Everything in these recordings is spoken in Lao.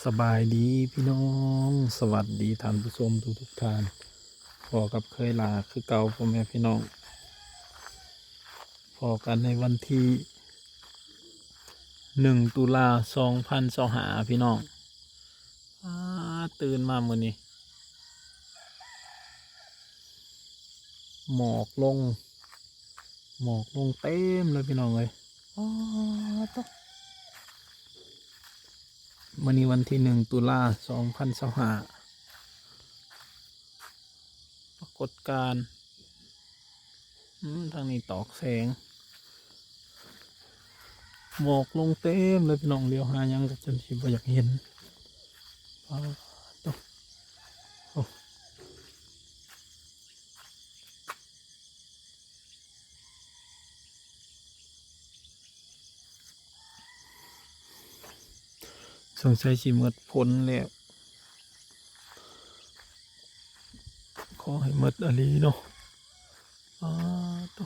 ສະບາຍດີພີ່ນ້ອງ ສະຫວັດດີທ່ານຜູ້ຊົມທຸກໆທ່ານ ພໍ້ກັບເຄີຍຫຼ້າຄືເກົ່າ ພໍ່ແມ່ພີ່ນ້ອງ ພໍ້ກັນໃນວັນທີໜຶ່ງ ຕຸລາ ສອງພັນຊາວຫ້າ ພີ່ນ້ອງ. ອາ ຕື່ນມາມື້ນີ້ ໝອກລົງ ໝອກລົງເຕັມເລີຍພີ່ນ້ອງເອີຍ. ອາ ໂຕ ມື້ນີ້ວັນທີໜຶ່ງ ຕຸລາ ສອງພັນຊາວຫ້າ ປາກົດການ ອືມ ທາງນີ້ຕອກແສງ ໝອກລົງເຕັມເລີຍພີ່ນ້ອງ ຫຼຽວຫາຫຍັງກໍຈົນຊິບໍ່ຢາກເຫັນ. ປາດໂຕ ໂອ້ ສົງໄສຊິໝົດຝົນແລ້ວ ຂໍໃຫ້ໝົດອີ່ຫຼີເນາະ. ປາດໂຕ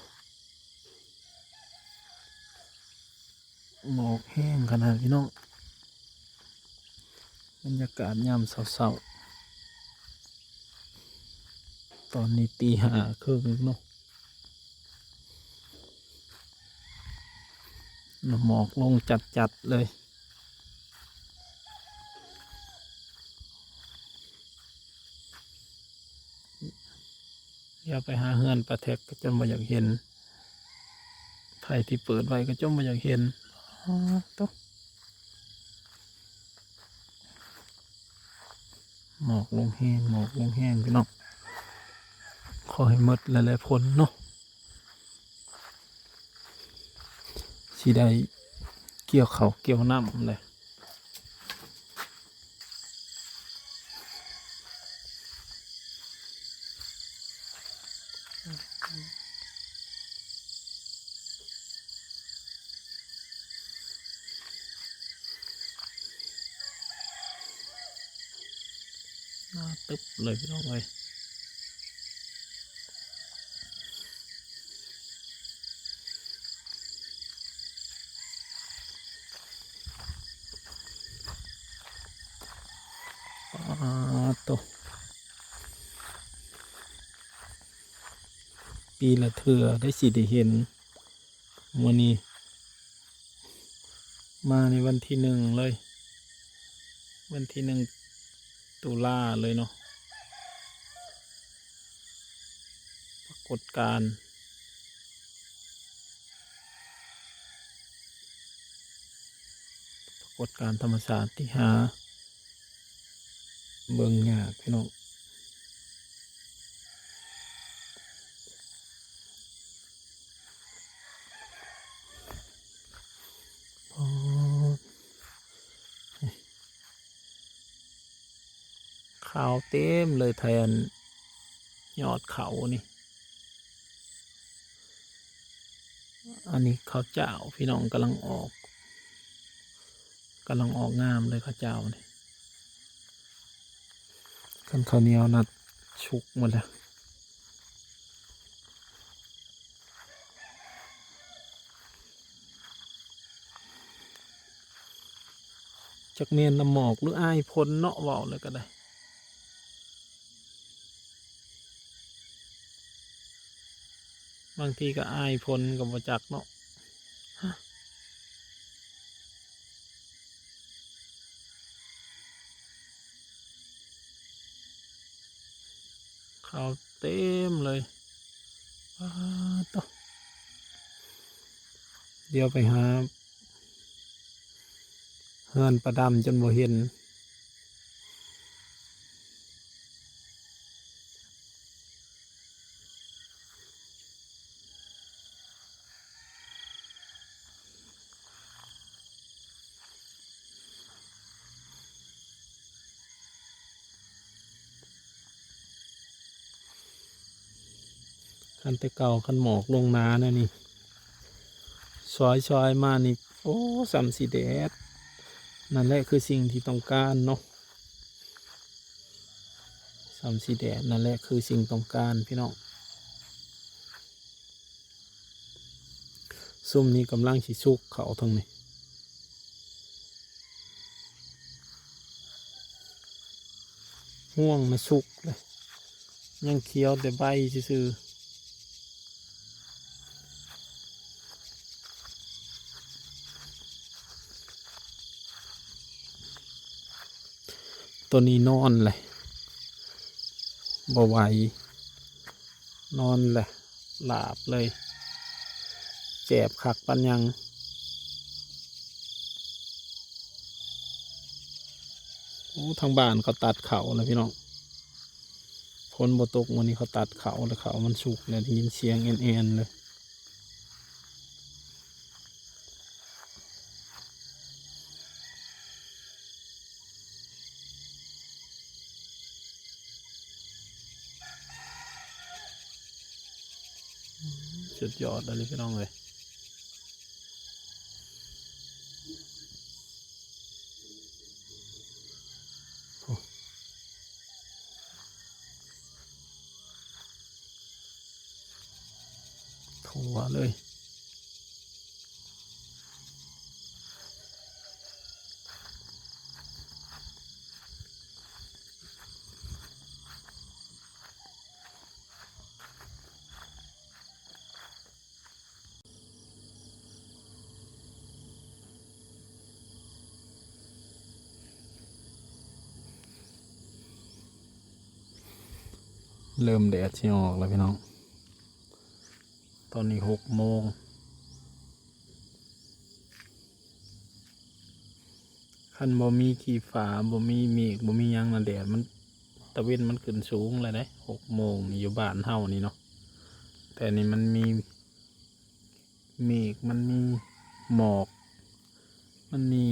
ໝອກແຮງຂະໜາດພີ່ນ້ອງ ບັນຍາກາດຍາມເຊົ້າໆ ຕອນນີ້ຕີຫ້າເຄິ່ງເນາະ ໝອກລົງຈັດໆເລີຍ. ດຽວໄປຫາເຮືອນປາແທັກກໍຈົນບໍ່ຢາກເຫັນ ໄຟທີ່ເປີດໄວ້ກໍຈົນບໍ່ຢາກເຫັນ. ອາ ໂຕ ໝອກລົງແຮງ ໝອກລົງແຮງພີ່ນ້ອງ ຂໍໃຫ້ໝົດຫຼາຍໆຜົນເນາະ. ຊິໄດ້ກ່ຽວເຂົ້າກ່ຽວນ້ຳແຫຼະ. ໜ້າຕຶບເລີຍພີ່ນ້ອງເອີຍ. ປາດໂຕ ປີລະເທື່ອໄດ້ ຊິໄດ້ເຫັນ. ມື້ນີ້ມາໃນວັນທີໜຶ່ງເລີຍ ວັນທີໜຶ່ງຕຸລາເລີຍເນາະ ປາກົດການ ປາກົດການທຳມະຊາດທີ່ຫາ ເບິ່ງຍາກພີ່ນ້ອງ. ຂາວເຕັມເລີຍແຖວຍອດເຂົານີ້. ອັນນີ້ເຂົ້າຈ້າວ ພີ່ນ້ອງ ກຳລັງອອກ ກຳລັງອອກງາມເລີຍເຂົ້າຈ້າວນີ້. ຄັນເຂົ້າໜຽວນະ ສຸກໝົດແລ້ວ. ຈັກແມ່ນນ້ຳໝອກ ຫຼື ອາຍຝົນເນາະ ເວົ້າແລ້ວກໍໄດ້. ບາງທີກໍອາຍຝົນກໍບໍ່ຈັກເນາະ. ຂາວເຕັມເລີຍ. ປາດໂຕ ດຽວໄປຫາ ເຮືອນປາດຳຈົນບໍ່ເຫັນ. ຄັນແຕ່ເກົ່າ ຄັນໝອກລົງໜາແນວນີ້ ຊອຍໆມານີ້ ໂອ້ ສ່ຳຊິແດດ. ນັ້ນແຫຼະຄືສິ່ງທີ່ຕ້ອງການເນາະ ສ່ຳຊິແດດ. ນັ້ນແຫຼະຄືສິ່ງຕ້ອງການ ພີ່ນ້ອງ. ຊຸມນີ້ກຳລັງຊິສຸກເຂົ້າທາງນີ້. ຮ່ວງນະສຸກເລີຍ ຍັງຂຽວແຕ່ໃບຊື່ໆ. ໂຕນີ້ນອນແຫຼະ ບໍ່ໄຫວ ນອນແຫຼະ ລາບເລີຍ ແສບຄັກປານຫຍັງ. ໂອ້ ທາງບ້ານເຂົາຕັດເຂົ້າແລ້ວພີ່ນ້ອງ ຝົນບໍ່ຕົກມື້ນີ້ ເຂົາຕັດເຂົ້າແລ້ວ ເຂົ້າມັນສຸກແລ້ວ ໄດ້ຍິນສຽງແອນໆເລີຍ. ສຸດຍອດອີ່ຫຼີພີ່ນ້ອງເອີຍ. ໂອ້ ທົ່ວເລີຍ. ເລີ່ມແດດຊິອອກແລ້ວພີ່ນ້ອງ ຕອນນີ້ຫົກໂມງ. ຄັນບໍ່ມີຂີ້ຟ້າ ບໍ່ມີເມກ ບໍ່ມີຫຍັງນະ ແດດມັນ ຕາເວັນມັນຂຶ້ນສູງແລ້ວເດ້ ຫົກໂມງນີ້ຢູ່ບ້ານເຮົານີ້ເນາະ ແຕ່ນີ້ມັນມີເມກ ມັນມີໝອກ ມັນມີ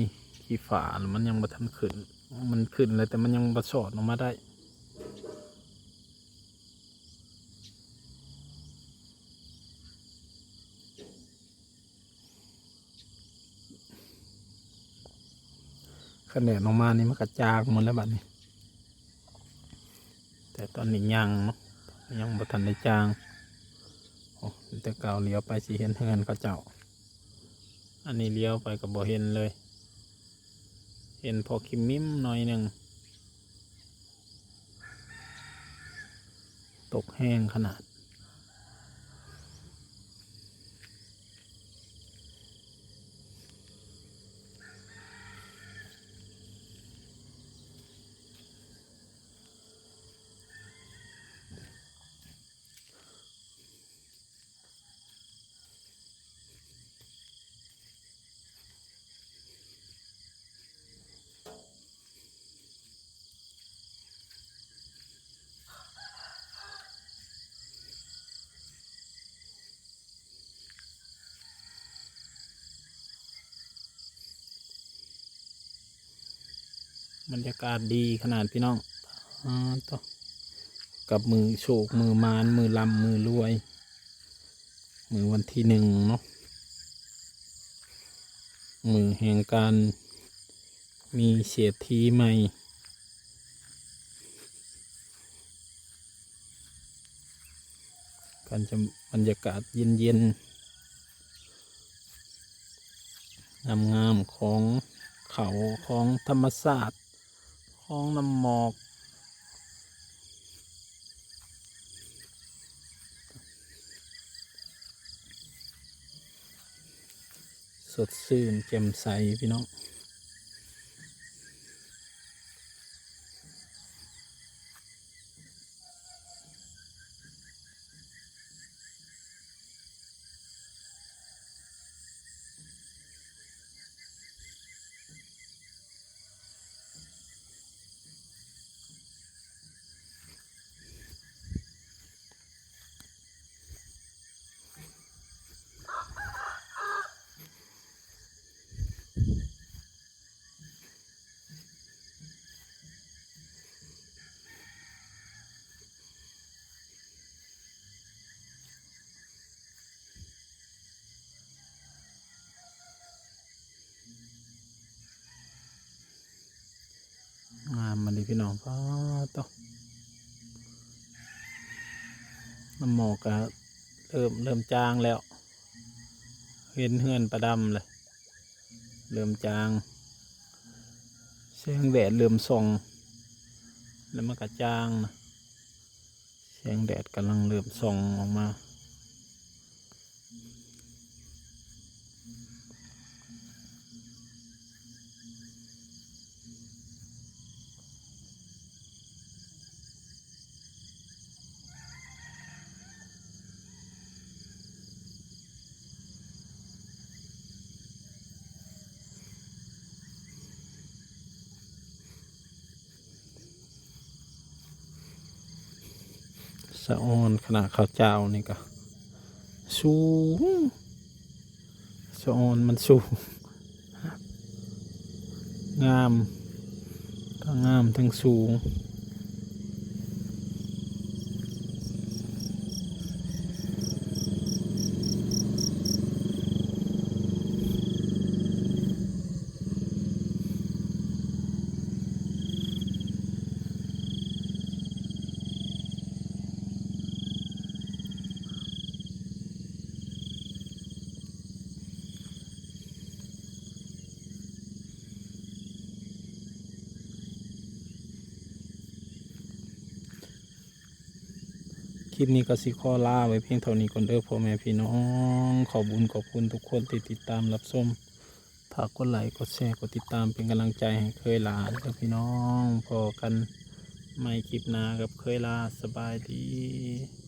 ຂີ້ຟ້າ ແລ້ວມັນຍັງບໍ່ທັນຂຶ້ນ ມັນຂຶ້ນແລ້ວ ແຕ່ມັນຍັງບໍ່ສອດອອກມາໄດ້. ຄັນແດດອອກມານີ້ມັນກະຈາງໝົດແລ້ວບັດນີ້ ແຕ່ຕອນນີ້ຍັງເນາະ ຍັງບໍ່ທັນໄດ້ຈາງ. ໂອ້ ແຕ່ເກົ່າຫຼຽວໄປຊິເຫັນເຮືອນເຂົາເຈົ້າ ອັນນີ້ຫຼຽວໄປກະບໍ່ເຫັນເລີຍ ເຫັນພໍຄິມມິມໜ້ອຍໜຶ່ງ. ຕົກແຮງຂະໜາດ. ບັນຍາກາດດີຂະໜາດພີ່ນ້ອງ ອາ ໂທ້ ກັບມື້ໂຊກ ມື້ໝານ ມື້ລ່ຳ ມື້ລວຍ ມື້ວັນທີໜຶ່ງເນາະ ມື້ແຫ່ງການມີເສດຖີໃໝ່. ການຈະ ບັນຍາກາດເຢັນໆ ງາມໆ ຂອງເຂົາ ຂອງທຳມະຊາດ ຂອງນ້ຳໝອກ ສົດຊື່ນແຈ່ມໃສພີ່ນ້ອງ. ງາມມາເລີຍພີ່ນ້ອງ ປາດໂທ້ ນ້ຳໝອກກະເລີ່ມ ເລີ່ມຈາງແລ້ວ ເຫັນເຮືອນປາດຳແລ້ວ ເລີ່ມຈາງ ແສງແດດເລີ່ມສ່ອງ ແລ້ວມັນກະຈາງນະ ແສງແດດກຳລັງເລີ່ມສ່ອງອອກມາ. ສະອອນຂະໜາດເຂົາເຈົ້ານີ້ກະສູງ ສະອອນມັນສູງ ງາມ ທັງງາມທັງສູງ. ຄລິບນີ້ກໍຊິຂໍລາໄວ້ພຽງເທົ່ານີ້ກ່ອນເດີພໍ່ແມ່ພີ່ນ້ອງ. ຂອບບຸນຂອບຄຸນທຸກຄົນທີ່ຕິດຕາມຮັບຊົມ. ຝາກກົດໄລ ກົດແຊ ກົດຕິດຕາມເປັນກຳລັງໃຈໃຫ້ເຄີຍຫຼ້າເດີພີ່ນ້ອງ. ພໍ້ກັນໃໝ່ຄລິບໜ້າກັບເຄີຍຫຼ້າ. ສະບາຍດີ.